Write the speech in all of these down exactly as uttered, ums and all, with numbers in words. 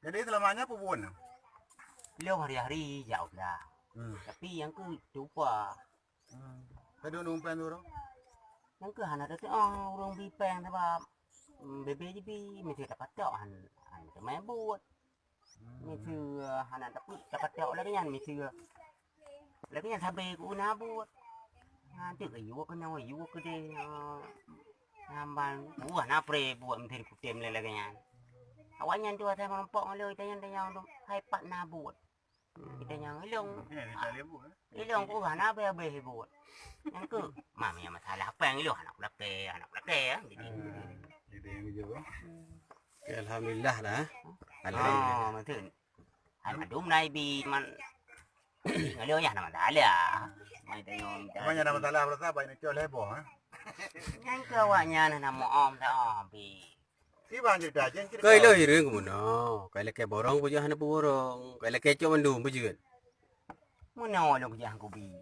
Jadi selama nyan peue buet? Lheueh hari-hari jak ulah. Hmm. Tapi nyang keu tupa. Hmm. Tadi ureueng péng tu, ureueng? Nyang keu hana teutu'oh ureueng bi péng sabab, hmm, bebe jibi, miseue tapatok han, han teumé buet. Hmm. Miseue hana tapeu-, tapatok lagèe nyan, miseue lagèe nyan sabe keu na buet. Nyan teuk yue keunoe, yue keudeh, nyan ban, wah, na pre buet miseue kutem lé lagèe nyan. Awaknyan tu asai meurumpok ngon lôn, tanyong-tanyong tu, hai pat na buet. Kita nyang ilong. Ilong ku hana habéh-habéh ibu. Nyang keu, mam nyang masalah péng ilong aneuk lakée, aneuk lakée, ya. Jadi. Jadi yang jawab. Oke, alhamdulillah dah. Alhamdulillah. Oh, betul. Alhamdulillah bi man. Ngalih ya nama salah. Mai tengok. Apa yang nama salah berasa banyak col heboh, ha? Nyang keu awaknyan hana moom dah, bi. Kiban cerita, Cen, cerita. Keu ilôn hireuen keu meunoe, kai lakée borong peue jeuet hana peuborong, kai lakée cok mandum peue jeuet. Meunoe lôn kujak kubi.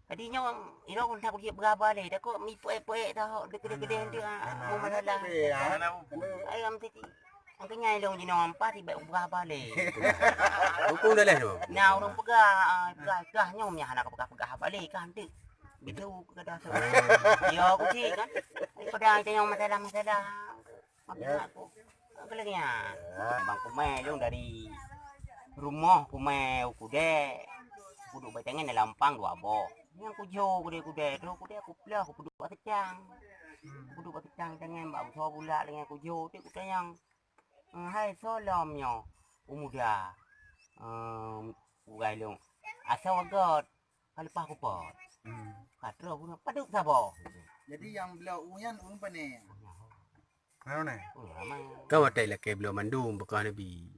Tadi nyoe, ilôn kon that kujak peugah balé, takot mi puék-puék tahu, deukeudeh-keudeh tu, ah, mu masalah. Ayam tadi. Angkanya ilôn jinoe ampa tibak peugah balé. Hukum dah leh tu. Nah, ureueng peugah, ah, peugah, peugah nyoe meuhana peugah-peugah balé kah tu. Betul kata tu. Ya, aku cik kan. Daripada kita yang masalah-masalah. Ya. Aku lagi ya. Bang kumai dong dari rumah kumai ukudek. Kudu batangan dalam pang dua boh. Yang kujo kude kude tu kude aku pelah aku puduk bak kecang. Puduk bak kecang tangan bak usaha pula dengan kujo tu kutanyang. Hai solom nyo. Umuda. Ugai long. Asal wagot. Ka leupah kupot. Hmm. Ka troh guna padub saboh. Jadi nyang bloe u nyan ureueng pane? Mana? Ureueng ramai. Ka watèe lakèe bloe mandum beukah neubi.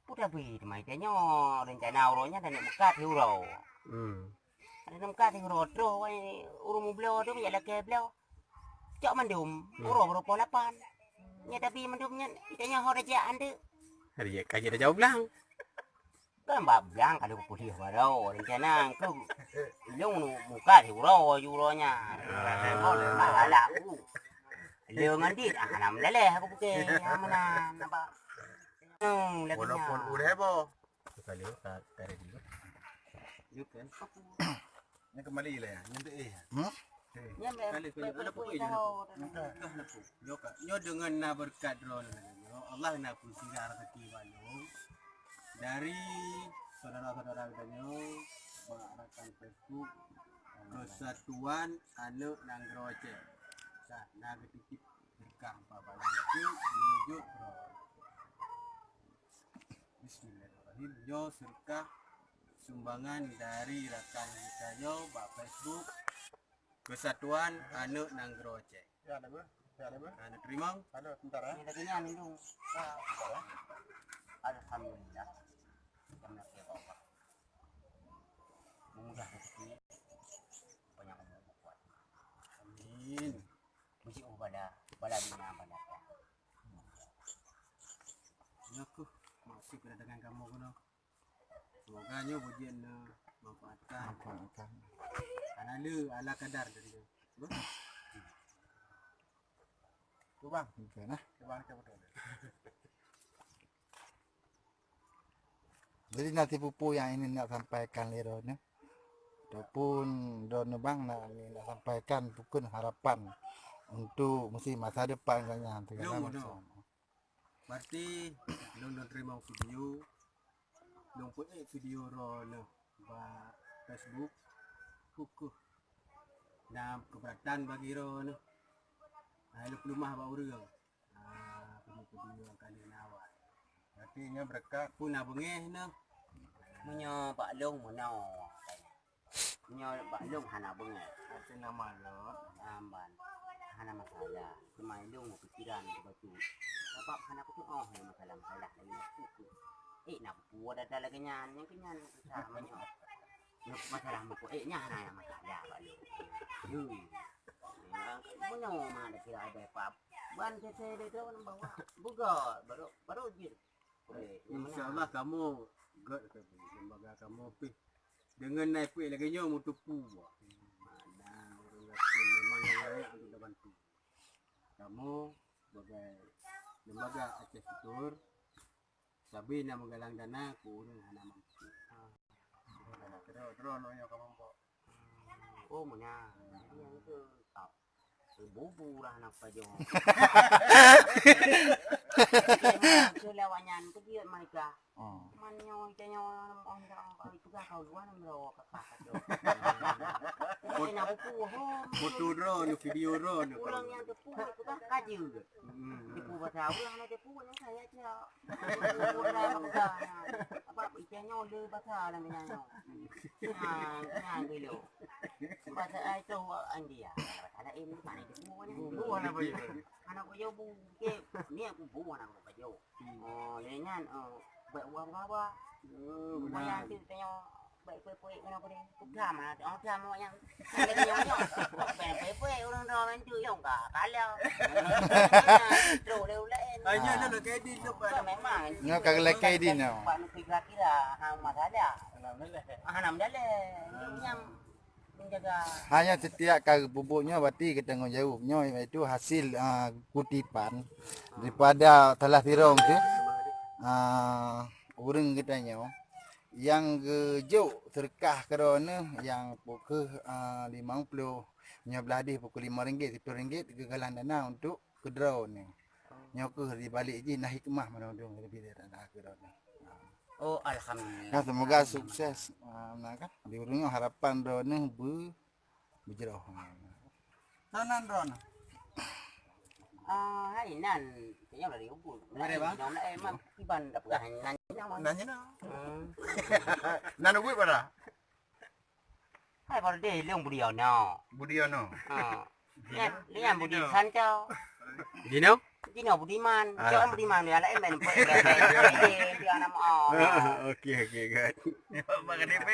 Puta bui teuma ita nyoe rencana uroe nyan dan meukat hi uroe. Hmm. Ada meukat hi uroe troh wai ureueng mubloe tu jak lakèe bloe. Cok mandum, hmm, uroe baru poh lapan. Nya tapi mandum nyan ita nyoe ho rajaan tu. Hari ka jeuet rajaan blang. Kan bak blang ka lheueh kuliah baroe, rencana keu ilong nu muka siuroe, siuroe nyan. Ah. Masalah u. Lheueh ngon dit, ah, hana meuleleh aku pike, hana meunan, apa. Hmm, lagi walaupun nyan. Udah heboh. Sekali ka, ka ready. Yuk kan. Nyan kembali lah ya. Nyan tu eh. Hmm? Nyan kali kali ada pokok je. Nyoe deungon na beureukat droeneuh nyoe, Allah na peusiga raseuki bak lôn dari syedara-syedara geutanyoe bak rakan Facebook Persatuan Aneuk Nanggroe Aceh. Sa na geutitip beureukat bak lôn tu meununjuk droe. Bismillahirrahmanirrahim. Nyoe seureukat sumbangan dari rakan geutanyoe bak Facebook Persatuan Aneuk Nanggroe Aceh. Ya, ada apa? Ya, ada apa? Aneuk teurimong. Ada, sebentar, eh. Ini lagi ni, Andung. Ah, sebentar, eh. Alhamdulillah. Kita menyerahkan Allah. Memudahkan rezeki. Banyak umur kuat. Amin. Beusi ubala, bala dunia bala akhirat. Nyoe keuh maksud kedatangan kamoe keunoe. Semoga nyoe beujian na manfaatkan. Manfaatkan. Hana le ala kadar dari nyoe. Bah. Tu bang. Oke nah. Tu bang, cabut dulu. Jadi na sipeue-peue nyang ingin nak sampaikan lé droeneuh. Ataupun droeneuh bang nak, nak sampaikan peue kheun harapan untuk mesti masa depan gobnyan. Lôn, lôn. Berarti lôn, lôn teurimong video, lôn peuék video droeneuh bak Facebook, kukeuh na keubeuratan bagi droeneuh. Hai lôn peuleumah bak ureueng. Ah, peue-peue nyang ka lheueh na awai. Berarti nyoe beureukat. Peue na beungéh nyoe? Meunyoe bak lôn meunoe. Meunyoe bak lôn hana beungéh. Berarti na malot. Amban. Hana masalah. Cuma lôn pikiran sibacut. Sabab hana kutu'oh lé masalah-masalah lagèe nyan. Eh, na peue dada lagèe nyan. Nyang keu nyan susah meunyoe. Masalah muka, eh, nyan hana masalah bak lôn. Yui. Meunyoe ma ada kira ada pap. Ban tete dia tu orang bawa. Buka, baru, baru jin. Insya Allah kamoe gèt keu lembaga kamoe pih. Deungon na ipeue lagèe nyoe meutupu. Mana ureueng gasien memang nyang layak untuk dibantu. Kamoe sebagai lembaga Aceh Futur, sabe na meugalang dana keu ureuëng hana mampu. Droe-droe nyoe ka mampu. Oh, meunan. Jadi, nyang itu, tau. Bubu lah nak pajoh. Itu lewat nyan, tu dia mereka. Oh. Man nyoe, ita nyoe, oh, ita, oh, itu dah kau dua, enam, dua, kata, kata. Ini nak buku, oh. Foto droe, video droe. Urang nyang teupeue, itu dah kaji. Hmm. Teupeue bahasa, urang nak teupeue, nyang saya aja. Teupeue bahasa, bahasa. Apa, ita nyoe, dia bahasa dalam nyan nyoe. Nyan, nyan dulu. Bahasa ai tu, India. Bahasa lain, mana teupeue, nyan. Bubu, mana pajoh? Hana kupajoh bu, ke, ni aku bu hana kupajoh. Hmm. Oh, lé nyan, oh, bèk uwa-uwa. Oh, beuna. Wayang tu tanyoe, bèk pue-pue keunoe peudeh. Peugah ma, oh, peugah ma wayang. Lagèe nyoe, nyoe. Bèk pue-pue, ureueng droe bantu, yong ka, kala. Trok lé ulèe. Ah, nyoe, nyoe, lagèe di, nyoe, Pak. Memang. Nyoe ka lagèe di, nyoe. Pak Lutfi kira-kira, ha, masalah. Alhamdulillah. Ah, alhamdulillah. Nyoe nyam. Hanya setiap ka geupubuet nyoe berarti geutanggong jaweueb nyoe, iaitu hasil, ah, kutipan daripada salah sirong tu, ah, ureueng geutanyoe nyang geujok seudeukah keu droeneuh nyang pukeuh, ah, limong ploh, nyoe blah deh pukeuh limong ringgit, siplôh ringgit geugalang dana untuk keu droeneuh. Nyoe keuh di balik jih na hikmah meunan dong leubeh dari dana keu droeneuh. Oh, alhamdulillah. Nah, semoga sukses. Ah, nah kan, di ureueng nyoe harapan droeneuh beu-, beujroh. Nan, nan droeneuh. Ah, hai nan, kayaknya dari ubun. Mana, Bang? Nan, eh, mak, iban dah peugah nan, nan, nan. Nan, nan. Hmm. Nan ubun pada? Hai, baru deh, lôn Budiono. Budiono. Ha. Lian, lian Budi Sanco. Dino? Dino Budiman. Ah. Cok Budiman, dia lain main. Dia nama. Ah, oke, oke, good. Mak K T P